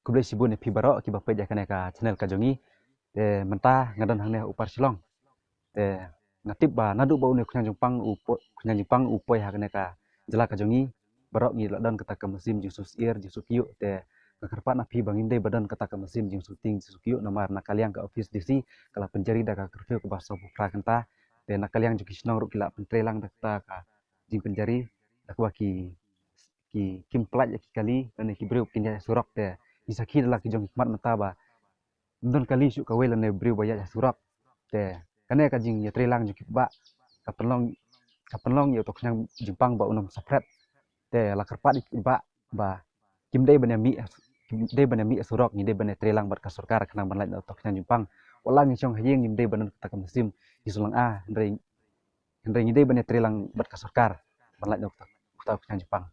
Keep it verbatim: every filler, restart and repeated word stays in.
Khublei shibun ïa phi baroh kiba peit ïa kane ka channel ka jong ngi. Te mynta nga don hangne ha Upper Shillong. Te nga tip ba naduh ba une u khñiang jingpang u po-, khñiang jingpang u poi ha kane ka jylla ka jong ngi, baroh ngi la don kata ka mynsiem jingsngewsyier, jingsngewkyiuh. Te nga kyrpad na phi ba ngim dei ba don kata ka mynsiem jingsngewtieng, jingsngewkyiuh, namar na ka liang ka office D C ka la pynjari da ka curfew kaba sawphew phra kynta. Te na ka liang jong ki shnong ruh ki la pyntrelang da kata ka jingpynjari, da kaba ki, ki, kim pynlait ïa ki kali lane ki briew kin ïaid surok. Te ngi sakhi da la ki jong ki khmat mynta ba ym don kali shuh kawei lane briew ba ïaid surok. Te kane ka jingïatreilang jong ki paidbah ka pynlong, ka pynlong ïa uto u khñiang jingpang ba un ym saphriang. Te la kyrpad ïa ki paidbah ba kim dei ban ïamih, kim dei ban ïamih surok, ngi dei ban ïatreilang bad ka sorkar khnang ban lait na uto u khñiang jingpang. Wat la ngi shong ha ïing ngim dei ban don kata ka mynsiem jingsngewlynga, hynrei, hynrei ngi dei ban ïatreilang bad ka sorkar ban lait na uto, uto u khñiang jingpang.